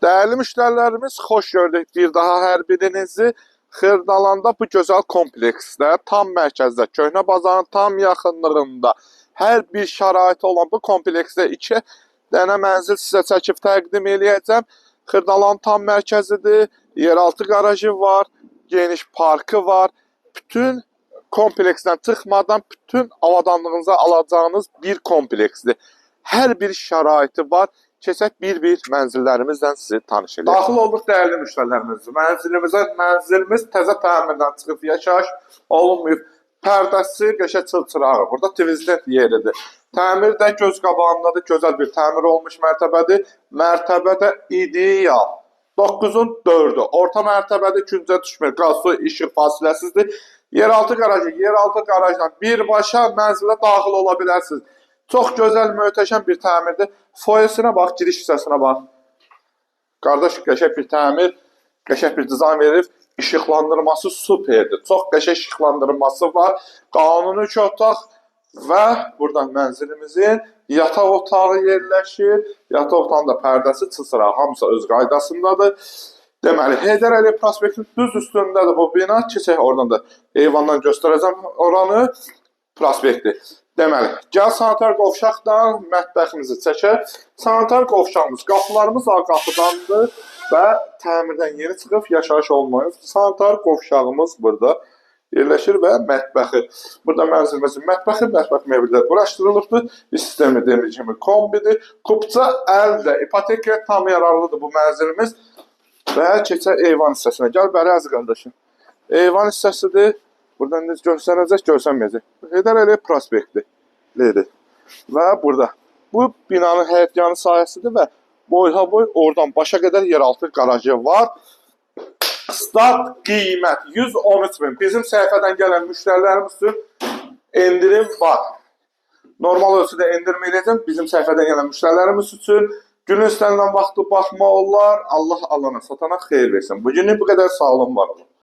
Dəyərli müştərilərimiz, xoş gördük bir daha hər birinizi. Xırdalanda bu gözəl kompleksdə, tam mərkəzdə, Köhnə bazarın tam yaxınlığında hər bir şəraiti olan bu kompleksdə 2 dənə mənzil sizə çəkib təqdim eləyəcəm. Xırdalan tam mərkəzidir, yeraltı qarajı var, geniş parkı var. Bütün kompleksdən çıxmadan bütün avadanlığınıza alacağınız bir kompleksdir. Hər bir şəraiti var. Keçək bir-bir mənzillərimizlə sizi tanış eləyək. Daxil olduq, dəyərli müştərilərimiz. Mənzilimizə, mənzilimiz təzə təmirdən çıxıb, yaşayış olunmayıb. Pərdəsi qəşəng çılçırağı. Burada tvizlet yeridir. Təmir də göz qabağındadır. Gözəl bir təmir olmuş mərtəbədir. Mərtəbə də ideal. 9-un 4-ü. Orta mərtəbədə küncə düşmür. Qaz, su, işıq fasiləsizdir. Yeraltı qarajı, yeraltı qarajdan birbaşa mənzilə daxil ola bilərsiniz. Çox gözəl, möhtəşəm bir təmirdir. Foyesinə bax, giriş hissəsinə bax. Qardaş, qəşəng bir təmir, qəşəng bir dizayn verib. İşıqlandırması superdir. Çox qəşəng işıqlandırması var. Qanuni 2 otaq və buradan mənzilimizin yataq otağı yerləşir. Yataq otağının da pərdəsi, çılçırağı, hamısı öz qaydasındadır. Deməli, Heydər Əliyev prospektinin düz üstündədir bu bina. Keçək oradan da eyvandan göstərəcəm oranı, prospekti. Deməli, gəl sanitar qovşaqdan mətbəximizi çəkək. Sanitar qovşağımız, qapılarımız ağ qapıdandır və təmirdən yeni çıxıb, yaşayış olmayıb. Sanitar qovşağımız burada yerləşir və mətbəxi. Burada mənzilimizin mətbəxi, mətbəx mebelləri quraşdırılıbdır. Sistemi demir kimi kombidir. Kupça əldə, ipotekaya tam yararlıdır bu mənzilimiz. Və keçək eyvan hissəsinə. Gəl bəri, əziz qardaşım. Eyvan hissəsidir. Buradan necə görsənəcək, görsənməyəcək. Heydər Əliyev prospekti. Leydi. Və burada bu binanın həyətyanı sahəsidir və boyha boy oradan başa qədər yeraltı qarajı var. Start qiymət 113 min. Bizim səhifədən gələn müştərilərimiz üçün endirim var. Normal ölçüdə endirim eləyəcəm bizim səhifədən gələn müştərilərimiz üçün. Günün istənilən vaxtı baxmaq olar. Allah alana satana xeyir versin. Bugünlük bu qədər, sağ olun, var olun.